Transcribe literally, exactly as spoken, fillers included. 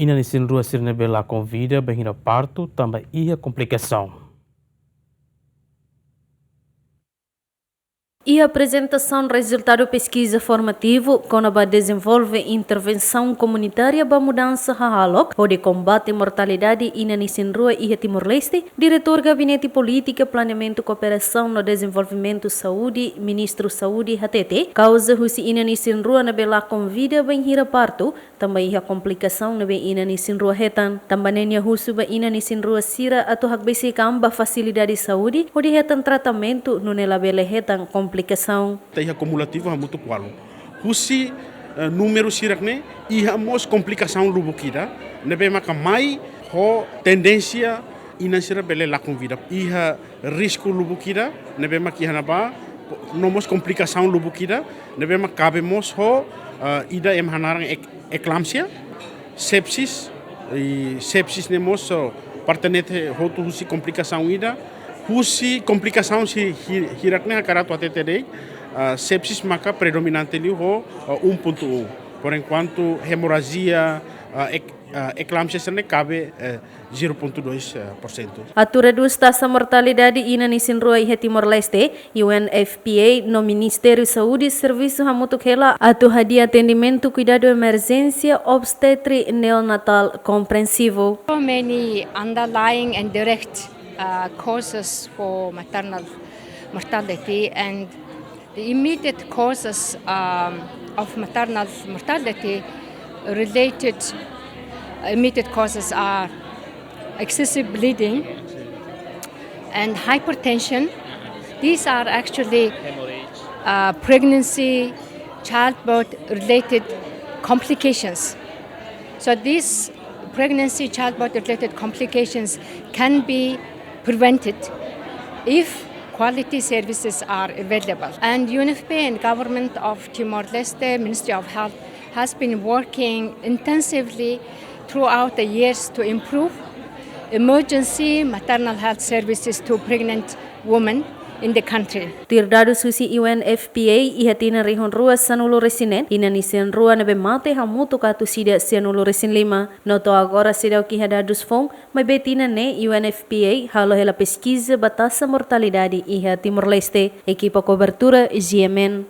Inan isin-rua sira ne'ebé lakon vida bainhira partu tanba iha komplikasaun. Iha aprezentasaun rezultadu peskiza formativu kona-ba dezenvolve intervensaun komunitária ba mudansa hahalok hodi kombate mortalidade inan isin-rua iha Timor-Leste, Diretór Gabinete Polítika, Planeamentu, Kooperasaun no Dezenvolvimentu Saúde, Ministru Saúde, hatete, kauza husi inan isin-rua ne'ebé lakon vida bainhira partu, tanba iha komplikasaun ne'ebé inan isin-rua hetan. Tanba ne'e nia husu ba inan isin-rua sira atu hakbesik an ba fasilidade saúde, hodi hetan tratamentu nune'e labele hetan komplikasaun. Ita iha kumulativu hamutuk ualu. Husi, eh, númeru sira-ne'e, iha mós komplikasaun lubuk ida, ne'ebé maka mai ho tendénsia inan sira bele lakon vida. Iha risku lubuk ida, ne'ebé mak iha ne'ebá, no mós komplikasaun lubuk ida, ne'ebé mak kabe mós ho, eh, ida ema hanaran ek-, eklámpsia, sepsis, i sepsis ne'e mós, eh, parte ne'e hotu husi komplikasaun ida, husi komplikasaun si hi-, hirak-ne'e hakarak atu hatete de'it, eh, sepsis maka predominante liu ho, eh, um ponto um. Por enquanto, hemorragia, eh, ek-, eh, eklámpsia sira-ne'e kabe, eh, zero ponto dois por cento. Atu redús taxa mortalidade inan isin-rua iha Timor-Leste, U N F P A no Ministériu Saúde servisu hamutuk hela atu hadi'a atendimentu kuidadu emerjénsia obstétrica neonatal komprensivu. So many underlying and direct, uh, causes for maternal mortality, and the immediate causes, um, of maternal mortality related, immediate causes are excessive bleeding and hypertension. These are actually, uh, pregnancy, childbirth related complications. So these pregnancy, childbirth related complications can be prevented if quality services are available. And U N F P A and Government of Timor-Leste, Ministry of Health, has been working intensively throughout the years to improve emergency maternal health services to pregnant women in the country. Tuir dadus husi U N F P A, iha tinan rihun rua sanulu-resin-neen, inan isin-rua ne'ebé mate hamutuk atus ida sianulu-resin-lima. No to'o agora seidauk iha dadus foun, maibé tinan ne'e U N F P A halo hela peskiza ba taxa mortalidade iha Timor-Leste. Ekipa kobertura G M N.